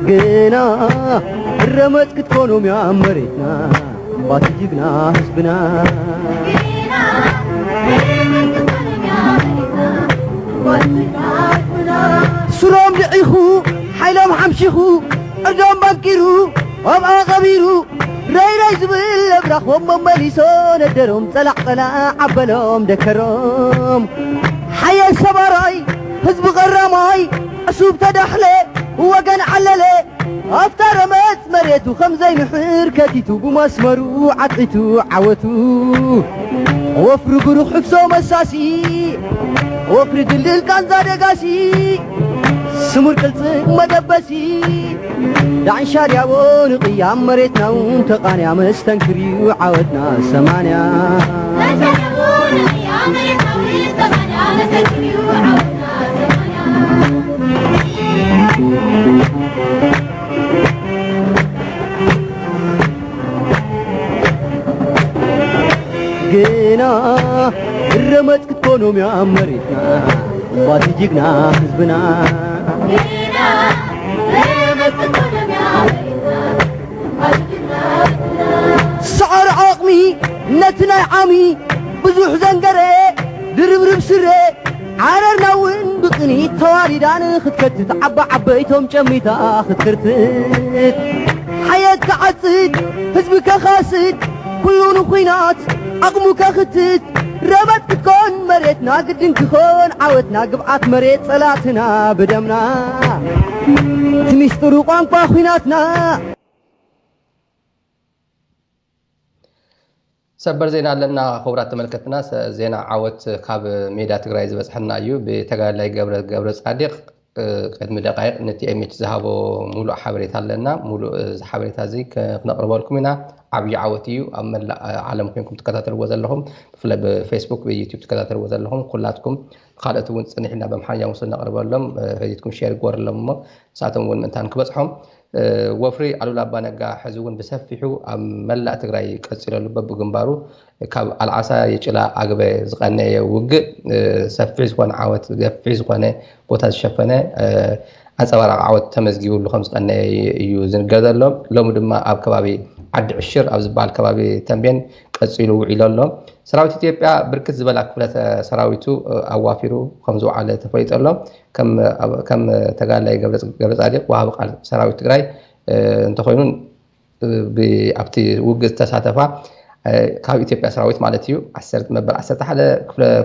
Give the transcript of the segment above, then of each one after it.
ግና ረመጽ ክትኮኖም እያ መሬትና ባቲ ጅግና ህዝብና። ስሮም ድዒኹ ሓይሎም ሓምሺኹ ዕርዶም ባንኪሩ ኣብኣ ቀቢሩ ረይረይ ዝብል ኣብራኽዎም መመሊሶ ነደሮም ጸላዕ ጸላዕ ኣበሎም ደከሮም ሓየት ሰባራይ ህዝቢ ቀራማይ ዕሱብ ተዳሕለ ወገን ዓለለ ኣብታ ረመጽ መሬቱ ከም ዘይምሕር ከቲቱ ብመስመሩ ዓቂቱ ዓወቱ ወፍሪ ብሩኽ ሕፍሶ መሳሲ ወፍሪ ድልድል ቃንዛ ደጋሲ ስሙር ቅልጽም መደበሲ ዳዕሻ ድያቦ ንቕያም መሬትና እውን ተቓንያ መስተንክር እዩ ዓወትና ሰማንያ ግና እረመጽ ክትኮኖም እያ ኣብ መሬትና ባቲ ጅግና ህዝብና ሰዓር ዓቕሚ ነቲ ናይ ዓሚ ብዙሕ ዘንገረ ድርብርብ ስረ ዓረርና እውን ብቕኒት ተዋሊዳ ንኽትከትት ዓባ ዓበይቶም ጨሚታ ክትክርትት ሓየት ክዓጽድ ህዝቢ ከኻስድ ኩሉ ንኹናት ዓቕሙ ከኽትት ረመጽ ክትኮን መሬትና ግድን ክኾን ዓወትና ግብዓት መሬት ጸላእትና ብደምና እቲ ሚስጥሩ ቋንቋ ኹናትና ሰበር ዜና ኣለና ክቡራት ተመልከትና። ዜና ዓወት ካብ ሜዳ ትግራይ ዝበፅሐና እዩ። ብተጋዳላይ ገብረ ገብረ ፃዲቅ ቅድሚ ደቃይቅ ንቲኤምኤች ዝሃቦ ሙሉእ ሓበሬታ ኣለና። ሙሉእ እዚ ሓበሬታ እዚ ክነቅርበልኩም ኢና። ዓብዪ ዓወት እዩ። ኣብ መላእ ዓለም ኮይንኩም ትከታተልዎ ዘለኹም፣ ብፍላይ ብፌስቡክ ብዩቱብ ትከታተልዎ ዘለኹም ኩላትኩም ካልኦት እውን ፅንሕ ኢልና በምሓርኛ ምስ ነቅርበሎም ፈቲትኩም ሼር ግበርሎም እሞ ንሳቶም እውን ምእንታን ክበፅሖም ወፍሪ ኣሉላ ኣባነጋ ሕዚ እውን ብሰፊሑ ኣብ መላእ ትግራይ ቀፂለሉ በብግንባሩ ካብ ኣልዓሳ የጭላ ኣግበ ዝቐነየ ውግእ ሰፊሕ ዝኾነ ዓወት ገፊሕ ዝኾነ ቦታ ዝሸፈነ ኣንፀባራቂ ዓወት ተመዝጊብሉ ከም ዝቐነየ እዩ ዝንገር ዘሎ። ሎሚ ድማ ኣብ ከባቢ ዓዲ ዕሽር ኣብ ዝበሃል ከባቢ ተንቤን ቀፂሉ ውዒሉ ኣሎ። ሰራዊት ኢትዮጵያ ብርክት ዝበላ ክፍለ ሰራዊቱ ኣዋፊሩ ከም ዝወዓለ ተፈሊጡ ኣሎ። ከም ተጋዳላይ ገብረፃዲቅ ወሃቢ ቃል ሰራዊት ትግራይ እንተኮይኑ ኣብቲ ውግእ ዝተሳተፋ ካብ ኢትዮጵያ ሰራዊት ማለት እዩ መበል ዓሰርተ ሓደ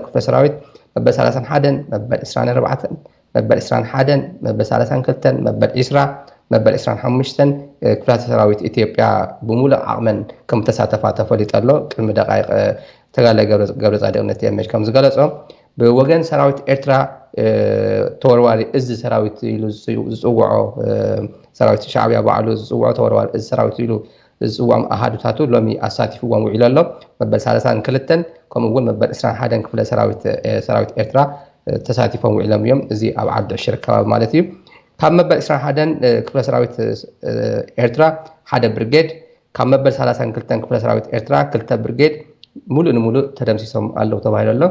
ክፍለ ሰራዊት መበል ሰላሳን ሓደን መበል ዕስራን ኣርባዕተን መበል ዕስራን ሓደን መበል ሰላሳን ክልተን መበል ዒስራ መበል ዕስራን ሓሙሽተን ክፍላተ ሰራዊት ኢትዮጵያ ብሙሉእ ዓቕመን ከም ተሳተፋ ተፈሊጡ ኣሎ። ቅድሚ ደቃይቅ ተጋዳላይ ገብረፃድቅ ነቲ ኤምኤች ከም ዝገለፆ ብወገን ሰራዊት ኤርትራ ተወርዋሪ እዚ ሰራዊት ኢሉ ዝፅውዖ ሰራዊት ሻዕብያ ባዕሉ ዝፅውዖ ተወርዋሪ እዚ ሰራዊት ኢሉ ዝፅውዖም ኣሃዱታቱ ሎሚ ኣሳቲፍዎም ውዒሉ ኣሎ። መበል ሰላሳን ክልተን ከምኡ እውን መበል ዕስራን ሓደን ክፍለ ሰራዊት ኤርትራ ተሳቲፎም ውዒሎም እዮም። እዚ ኣብ ዓዲ ዕሽር ከባቢ ማለት እዩ። ካብ መበል ዕስራን ሓደን ክፍለ ሰራዊት ኤርትራ ሓደ ብርጌድ፣ ካብ መበል ሰላሳን ክልተን ክፍለ ሰራዊት ኤርትራ ክልተ ብርጌድ ሙሉእ ንሙሉእ ተደምሲሶም ኣለዉ ተባሂሉ ኣሎ።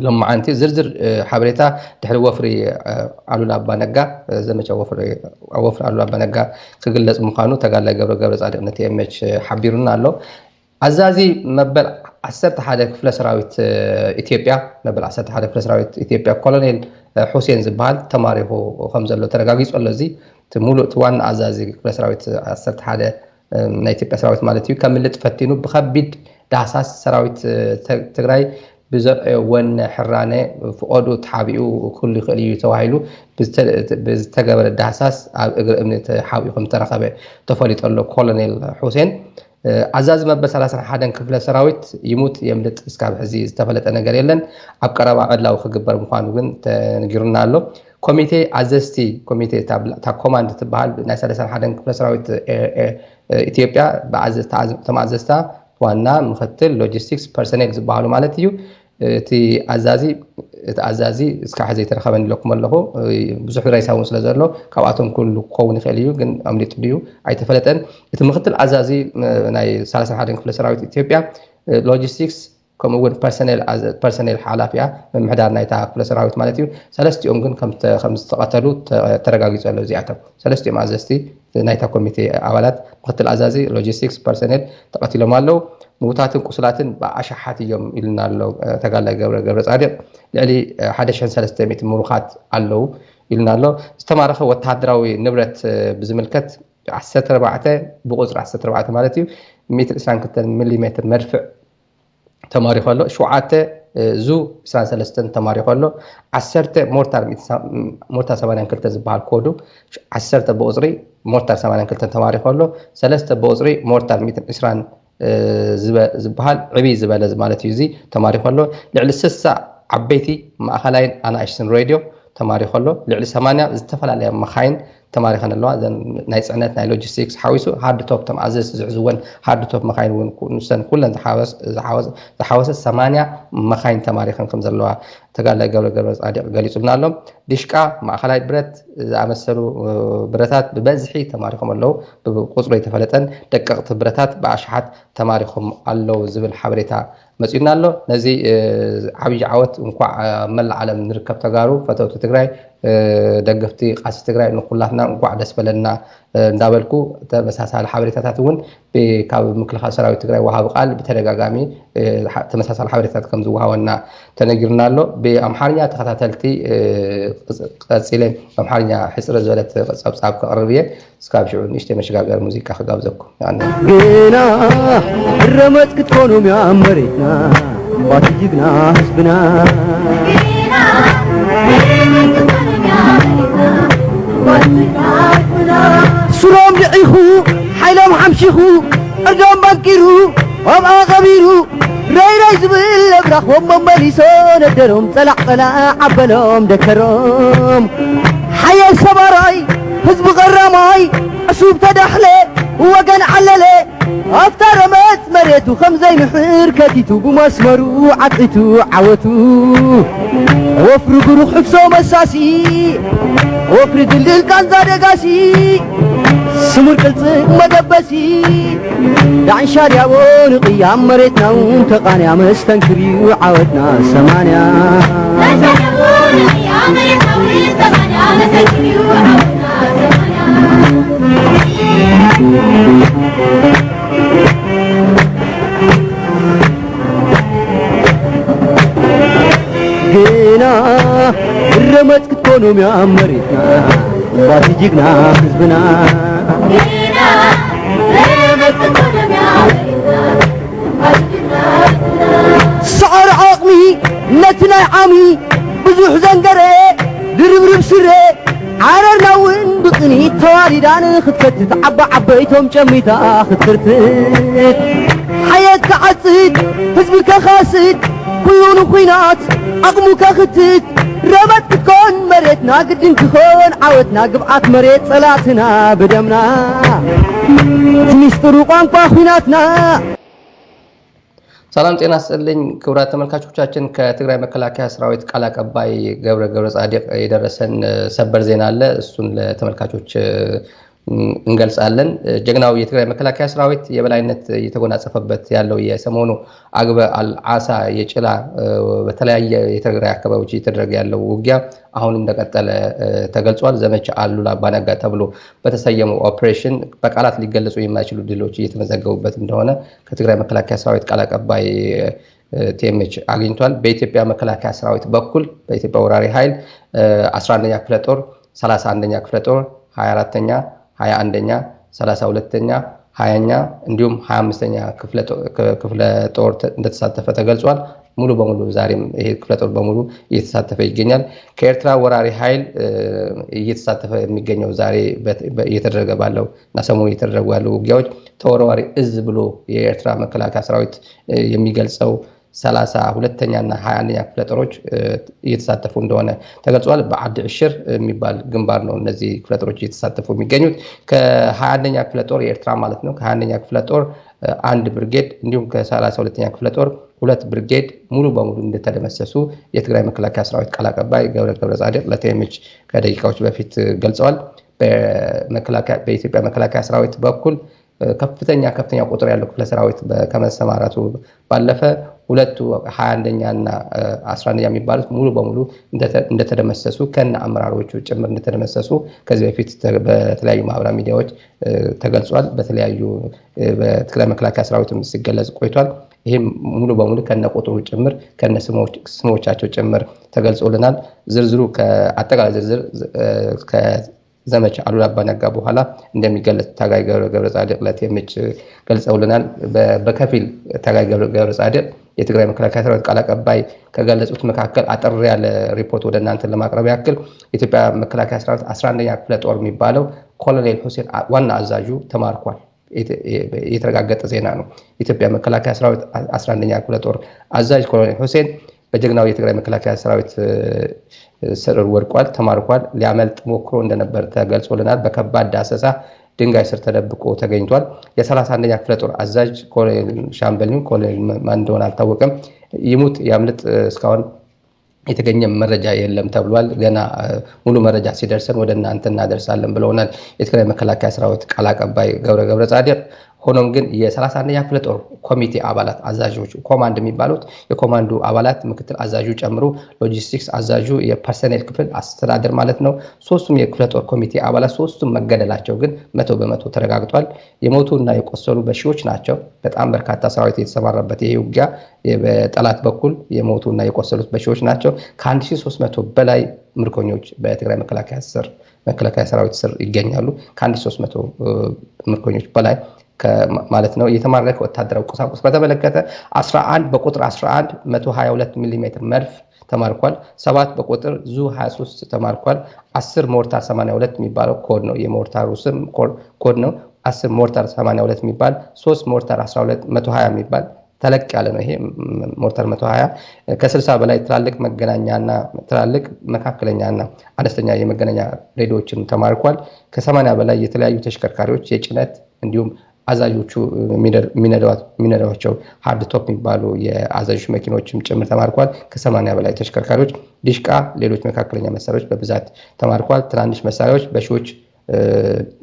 ሎማዓንቲ ዝርዝር ሓበሬታ ድሕሪ ወፍሪ ኣሉላ ኣባነጋ ዘመቻ ወፍሪ ኣሉላ ኣባነጋ ክግለፅ ምዃኑ ተጋዳላይ ገብረ ገብረ ፃድቅ ነቲ ኤምኤች ሓቢሩና ኣሎ። ኣዛዚ መበል ዓሰርተ ሓደ ክፍለ ሰራዊት ኢትዮጵያ መበል ዓሰርተ ሓደ ክፍለ ሰራዊት ኢትዮጵያ ኮሎኔል ሑሴን ዝበሃል ተማሪኹ ከም ዘሎ ተረጋጊፁ ኣሎ። እዚ እቲ ሙሉእ እቲ ዋና ኣዛዚ ክፍለ ሰራዊት ዓሰርተ ሓደ ናይ ኢትዮጵያ ሰራዊት ማለት እዩ ከምልጥ ፈቲኑ ብከቢድ ዳህሳስ ሰራዊት ትግራይ ብዘርአዮ ወነ ሕራነ ፍቆዱ ተሓቢኡ ክህሉ ይኽእል እዩ ተባሂሉ ብዝተገበረ ዳህሳስ ኣብ እግሪ እምኒ ተሓቢኡ ከም ዝተረኸበ ተፈሊጡ ኣሎ። ኮሎኔል ሑሴን ኣዛዚ መበል ሰላሳን ሓደን ክፍለ ሰራዊት ይሙት የምልጥ እስካብ ሕዚ ዝተፈለጠ ነገር የለን። ኣብ ቀረባ ዕላዊ ክግበር ምዃኑ ግን ተነጊሩና ኣሎ። ኮሚቴ ኣዘዝቲ ኮሚቴ እታ ኮማንድ ትበሃል ናይ ሰላሳን ሓደን ክፍለ ሰራዊት ኢትዮጵያ እቶም ኣዘዝታ ዋና ምክትል ሎጂስቲክስ ፐርሰኔል ዝበሃሉ ማለት እዩ። እቲ ኣዛዚ እቲ ኣዛዚ እስካዕ ዘይተረኸበን ኢለኩም ኣለኹ። ብዙሕ ሬሳ እውን ስለ ዘሎ ካብኣቶም ኩሉ ክኸውን ይኽእል እዩ፣ ግን ኣምሊጡ ድዩ ኣይተፈለጠን። እቲ ምክትል ኣዛዚ ናይ ሰላሳን ሓደን ክፍለ ሰራዊት ኢትዮጵያ ሎጂስቲክስ ከምኡ እውን ፐርሰኔል ሓላፊኣ ምምሕዳር ናይታ ክፍለ ሰራዊት ማለት እዩ። ሰለስቲኦም ግን ከም ዝተቐተሉ ተረጋጊፁ ኣሎ። እዚኣቶም ሰለስቲኦም ኣዘዝቲ ናይታ ኮሚቴ ኣባላት፣ ምክትል ኣዛዚ ሎጂስቲክስ ፐርሰኔል ተቐቲሎም ኣለዉ። ምዉታትን ቁስላትን ብኣሽሓት እዮም ኢሉና ኣሎ ተጋላይ ገብረ ገብረ ፃድቕ። ልዕሊ ሓደ ሽሕን ሰለስተ ሚእትን ምሩኻት ኣለዉ ኢሉና ኣሎ። ዝተማረኸ ወተሃደራዊ ንብረት ብዝምልከት ዓሰርተ ኣርባዕተ ብቁፅሪ ዓሰርተ ኣርባዕተ ማለት እዩ ሚእትን ዕስራን ክልተን ሚሊ ሜትር መድፍዕ ተማሪኾ ኣሎ። ሸውዓተ ዙ ዕስራን ሰለስተን ተማሪኾ ኣሎ። ዓሰርተ ሞርታር ሞርታር ሰማንያን ክልተን ዝበሃል ኮዱ ዓሰርተ ብቁፅሪ ሞርታር ሰማንያን ክልተን ተማሪኾ ኣሎ። ሰለስተ ብቁፅሪ ሞርታር ሚእትን ዕስራን ዝበሃል ዕብይ ዝበለ ማለት እዩ። እዚ ተማሪኾ ኣሎ። ልዕሊ ስሳ ዓበይቲ ማእኸላይን ኣናእሽትን ሬድዮ ተማሪኾ ኣሎ። ልዕሊ ሰማንያ ዝተፈላለያ መኻይን ተማሪኸን ኣለዋ። እዘን ናይ ፅዕነት ናይ ሎጂስቲክስ ሓዊሱ ሃርድ ቶፕ፣ ተም ኣዘዝቲ ዝሕዝወን ሃርድ ቶፕ መኻይን እውን ንሰን ኩለን ዝሓወሰ ሰማንያ መኻይን ተማሪኸን ከም ዘለዋ ተጋላይ ገብረ ገብረ ፃዲቕ ገሊፁልና ኣሎ። ዲሽቃ፣ ማእኸላይ ብረት ዝኣመሰሉ ብረታት ብበዝሒ ተማሪኾም ኣለዉ። ብቁፅሩ የተፈለጠን ደቀቕቲ ብረታት ብኣሽሓት ተማሪኾም ኣለዉ ዝብል ሓበሬታ መፂኡና ኣሎ። ነዚ ዓብዪ ዓወት እንኳዕ ኣብ መላእ ዓለም ንርከብ ተጋሩ ፈተውቲ ትግራይ፣ ደገፍቲ ቃልሲ ትግራይ ንኩላትና እንኳዕ ደስ በለና እንዳበልኩ፣ ተመሳሳሊ ሓበሬታታት እውን ካብ ምክልኻል ሰራዊት ትግራይ ወሃቢ ቃል ብተደጋጋሚ ተመሳሳሊ ሓበሬታታት ከም ዝወሃበና ተነጊሩና ኣሎ። ብኣምሓርኛ ተኸታተልቲ ቀፂለ ብኣምሓርኛ ሕፅር ዝበለት ፀብፃብ ከቕርብ እየ። እስካብ ሽዑ ንእሽተይ መሸጋገሪ ሙዚቃ ክጋብዘኩም። ንኣነ ግና ረመፅ ክትኮኖም እያ መሬትና ባቲ ጅግና ህዝብና። ሱሮም ልዒኹ ሓይሎም ሓምሺኹ ዕርዶም ባንኪሩ ኣብኣ ቀቢሩ ረይረይ ዝብል ኣብራኽቦም መመሊሶ ነደሮም ጸላዕ ጸላዕ ኣበሎም ደከሮም ሓየል ሰባራይ ህዝቢ ቀራማይ ዕሱብ ተዳሕለ ወገን ዓለለ ኣብታ ረመጽ መሬቱ ከም ዘይንሕር ከቲቱ ብመስመሩ ዓቂቱ ዓወቱ ወፍሪ ብሩኽ ሕፍሶ መሳሲ ወፍሪ ድልድል ቃንዛ ደጋሲ ስሙር ቅልጽም መገበሲ ዳዕሻ ድያቦ ንቕያም መሬትና እውን ተቓንያ መስተንክር እዩ ዓወትና ሰማንያ ግና ረመጽ ክትኮኖም እያ መሬትና ባቲ ጅግና ህዝብና ሰዓር ዓቕሚ ነቲ ናይ ዓሚ ብዙሕ ዘንገረ ድርብርብ ስረ ዓረርና እውን ብቕኒት ተዋሊዳ ንኽትከትት ዓባ ዓበይቶም ጨሚታ ክትክርትት ሓየት ክዓጽድ ህዝቢ ከኻስድ ኩሉ ንኹናት ዓቕሙ ከኽትት ረመት ክትኮን መሬትና ግድን ክኾን ዓወትና ግብዓት መሬት ጸላእትና ብደምና እቲ ሚስጥሩ ቋንቋ ኹናትና ሰላም ጤና ስጥልኝ ክቡራት ተመልካቾቻችን፣ ከትግራይ መከላከያ ሰራዊት ቃል አቀባይ ገብረ ገብረ ጻዲቅ የደረሰን ሰበር ዜና አለ። እሱን ለተመልካቾች እንገልጻለን። ጀግናው የትግራይ መከላከያ ሰራዊት የበላይነት እየተጎናጸፈበት ያለው የሰሞኑ አግበ አልዓሳ የጭላ በተለያየ የትግራይ አካባቢዎች እየተደረገ ያለው ውጊያ አሁን እንደቀጠለ ተገልጿል። ዘመቻ አሉላ አባነጋ ተብሎ በተሰየመው ኦፕሬሽን በቃላት ሊገለጹ የማይችሉ ድሎች እየተመዘገቡበት እንደሆነ ከትግራይ መከላከያ ሰራዊት ቃል አቀባይ ቲኤምኤች አግኝቷል። በኢትዮጵያ መከላከያ ሰራዊት በኩል በኢትዮጵያ ወራሪ ኃይል አስራ አንደኛ ክፍለ ጦር፣ ሠላሳ አንደኛ ክፍለ ጦር፣ ሃያ አራተኛ፣ ሃያ አንደኛ፣ ሠላሳ ሁለተኛ፣ ሃያኛ እንዲሁም ሃያ አምስተኛ ክፍለ ጦር እንደተሳተፈ ተገልጿል። ሙሉ በሙሉ ዛሬም ይሄ ክፍለ ጦር በሙሉ እየተሳተፈ ይገኛል። ከኤርትራ ወራሪ ኃይል እየተሳተፈ የሚገኘው ዛሬ እየተደረገ ባለው እና ሰሞኑ እየተደረጉ ያሉ ውጊያዎች ተወርዋሪ እዝ ብሎ የኤርትራ መከላከያ ሰራዊት የሚገልጸው ሠላሳ ሁለተኛ እና ሃያ አንደኛ ክፍለ ጦሮች እየተሳተፉ እንደሆነ ተገልጿል። በአዲ ዕሽር የሚባል ግንባር ነው እነዚህ ክፍለ ጦሮች እየተሳተፉ የሚገኙት። ከሃያ አንደኛ ክፍለ ጦር የኤርትራ ማለት ነው። ከሃያ አንደኛ ክፍለ ጦር አንድ ብርጌድ እንዲሁም ከሠላሳ ሁለተኛ ክፍለ ጦር ሁለት ብርጌድ ሙሉ በሙሉ እንደተደመሰሱ የትግራይ መከላከያ ሰራዊት ቃል አቀባይ ገብረ ገብረ ጻድቅ ለቲኤምኤች ከደቂቃዎች በፊት ገልጸዋል። በኢትዮጵያ መከላከያ ሰራዊት በኩል ከፍተኛ ከፍተኛ ቁጥር ያለው ክፍለ ሰራዊት ከመሰማራቱ ባለፈ ሁለቱ ሀያ አንደኛ እና አስራ አንደኛ የሚባሉት ሙሉ በሙሉ እንደተደመሰሱ፣ ከነ አመራሮቹ ጭምር እንደተደመሰሱ ከዚህ በፊት በተለያዩ ማህበራዊ ሚዲያዎች ተገልጿል። በተለያዩ በትግራይ መከላከያ ሰራዊትም ሲገለጽ ቆይቷል። ይህም ሙሉ በሙሉ ከነ ቁጥሩ ጭምር፣ ከነ ስሞቻቸው ጭምር ተገልጾልናል። ዝርዝሩ ከአጠቃላይ ዝርዝር ዘመቻ አሉላ አባነጋ በኋላ እንደሚገለጽ ታጋይ ገብረ ጻድቅ ለቴምች ገልጸውልናል። በከፊል ታጋይ ገብረ ጻድቅ የትግራይ መከላከያ ሰራዊት ቃል አቀባይ ከገለጹት መካከል አጠር ያለ ሪፖርት ወደ እናንተን ለማቅረብ ያክል፣ የኢትዮጵያ መከላከያ ሰራዊት አስራ አንደኛ ክፍለ ጦር የሚባለው ኮሎኔል ሁሴን ዋና አዛዡ ተማርኳል። የተረጋገጠ ዜና ነው። የኢትዮጵያ መከላከያ ሰራዊት አስራ አንደኛ ክፍለ ጦር አዛዥ ኮሎኔል ሁሴን በጀግናው የትግራይ መከላከያ ሰራዊት ስር ወድቋል፣ ተማርኳል። ሊያመልጥ ሞክሮ እንደነበር ተገልጾልናል። በከባድ ዳሰሳ ድንጋይ ስር ተደብቆ ተገኝቷል። የ31ኛ ክፍለ ጦር አዛዥ ኮሎኔል ሻምበል ይሁን ኮሎኔል ማን እንደሆነ አልታወቀም። ይሙት ያምልጥ እስካሁን የተገኘ መረጃ የለም ተብሏል። ገና ሙሉ መረጃ ሲደርሰን ወደ እናንተ እናደርሳለን ብለውናል የትግራይ መከላከያ ሰራዊት ቃል አቀባይ ገብረ ገብረ ጻድቅ። ሆኖም ግን የ31ኛ ክፍለ ጦር ኮሚቴ አባላት አዛዦች፣ ኮማንድ የሚባሉት የኮማንዱ አባላት ምክትል አዛዡ ጨምሮ ሎጂስቲክስ አዛዡ፣ የፐርሰኔል ክፍል አስተዳደር ማለት ነው፣ ሶስቱም የክፍለ ጦር ኮሚቴ አባላት ሶስቱም መገደላቸው ግን መቶ በመቶ ተረጋግጧል። የሞቱ እና የቆሰሉ በሺዎች ናቸው። በጣም በርካታ ሰራዊት የተሰማራበት ይሄ ውጊያ በጠላት በኩል የሞቱ እና የቆሰሉት በሺዎች ናቸው። ከ1300 በላይ ምርኮኞች በትግራይ መከላከያ ስር መከላከያ ሰራዊት ስር ይገኛሉ። ከ1300 ምርኮኞች በላይ ማለት ነው። የተማረከ ወታደራዊ ቁሳቁስ በተመለከተ አስራ አንድ በቁጥር አስራ አንድ መቶ ሃያ ሁለት ሚሊ ሜትር መድፍ ተማርኳል። ሰባት በቁጥር ዙ ሃያ ሶስት ተማርኳል። አስር ሞርታር ሰማንያ ሁለት የሚባለው ኮድ ነው። የሞርታሩ ስም ኮድ ነው። አስር ሞርታር ሰማንያ ሁለት የሚባል፣ ሶስት ሞርታር አስራ ሁለት መቶ ሃያ የሚባል ተለቅ ያለ ነው። ይሄ ሞርታር መቶ ሃያ ከ60 በላይ ትላልቅ መገናኛና ትላልቅ መካከለኛና አነስተኛ የመገናኛ ሬዲዮዎችን ተማርኳል። ከ80 በላይ የተለያዩ ተሽከርካሪዎች የጭነት እንዲሁም አዛዦቹ የሚነዷቸው ሃርድ ቶፕ የሚባሉ የአዛዦች መኪኖችም ጭምር ተማርኳል። ከ80 በላይ ተሽከርካሪዎች፣ ዲሽቃ፣ ሌሎች መካከለኛ መሳሪያዎች በብዛት ተማርኳል። ትናንሽ መሳሪያዎች በሺዎች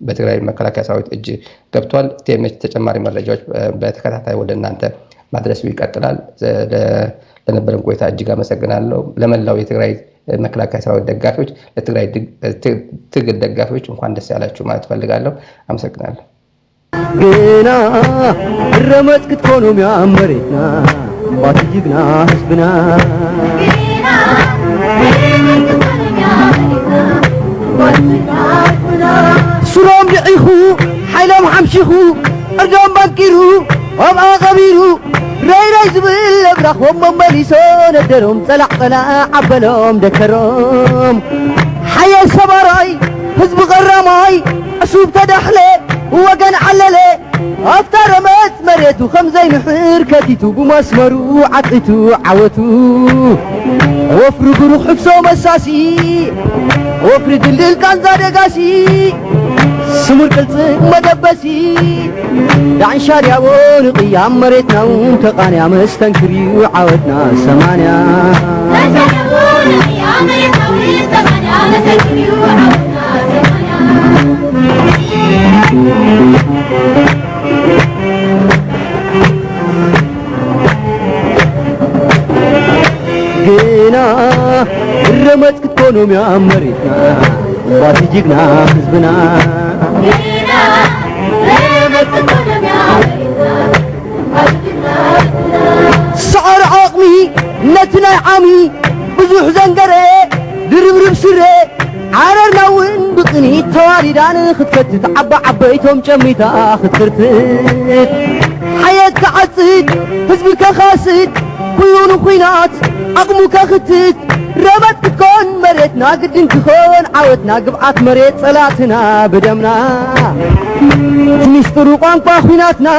በትግራይ መከላከያ ሰራዊት እጅ ገብቷል። ቴምች ተጨማሪ መረጃዎች በተከታታይ ወደ እናንተ ማድረሱ ይቀጥላል። ለነበረን ቆይታ እጅግ አመሰግናለሁ። ለመላው የትግራይ መከላከያ ሰራዊት ደጋፊዎች፣ ለትግራይ ትግል ደጋፊዎች እንኳን ደስ ያላችሁ ማለት እፈልጋለሁ። አመሰግናለሁ። ግና ረመጽ ክትኮኖም እያ መሬትና ባቲ ጅግና ህዝብና። ሱሮም ድዒኹ ሓይሎም ሓምሺኹ ዕርዶም ባንኪሩ ኣብኣ ቀቢሩ ረይረይ ዝብል ኣብራኾም መመሊሶ ነደሮም ጸላዕ ጸላዕ ኣበሎም ደከሮም። ሓየት ሰባራይ ህዝቢ ቀራማይ ዕሱብ ተዳሕለ ወገን ዓለለ ኣብታ ረመጽ መሬቱ ከም ዘይምሕር ከቲቱ ብመስመሩ ዓቂቱ ዓወቱ። ወፍሪ ብሩኽ ሕፍሶ መሳሲ ወፍሪ ድልድል ቃንዛ ደጋሲ ስሙር ቅልጽም መደበሲ ዳዕሻ ድያቦ ንቕያም መሬትና እውን ተቓንያ መስተንክር እዩ ዓወትና ሰማንያ። ግና ረመጽ ክትኮኖም እያ መሬትና ባቲ ጅግና ህዝብና። ሰዓር ዓቕሚ ነቲ ናይ ዓሚ ብዙሕ ዘንገረ ድርብርብ ስረ ዓረርና እውን ብቕኒት ተዋሊዳ ንኽትከትት ዓባ ዓበይቶም ጨሚታ ክትክርትት ሓየት ክዓጽድ ህዝቢ ከኻስድ ኩሉ ንኹናት ዓቕሙ ከኽትት ረመጽ ክትኮን መሬትና ግድን ክኾን ዓወትና ግብዓት መሬት ጸላእትና ብደምና እቲ ሚስጥሩ ቋንቋ ኹናትና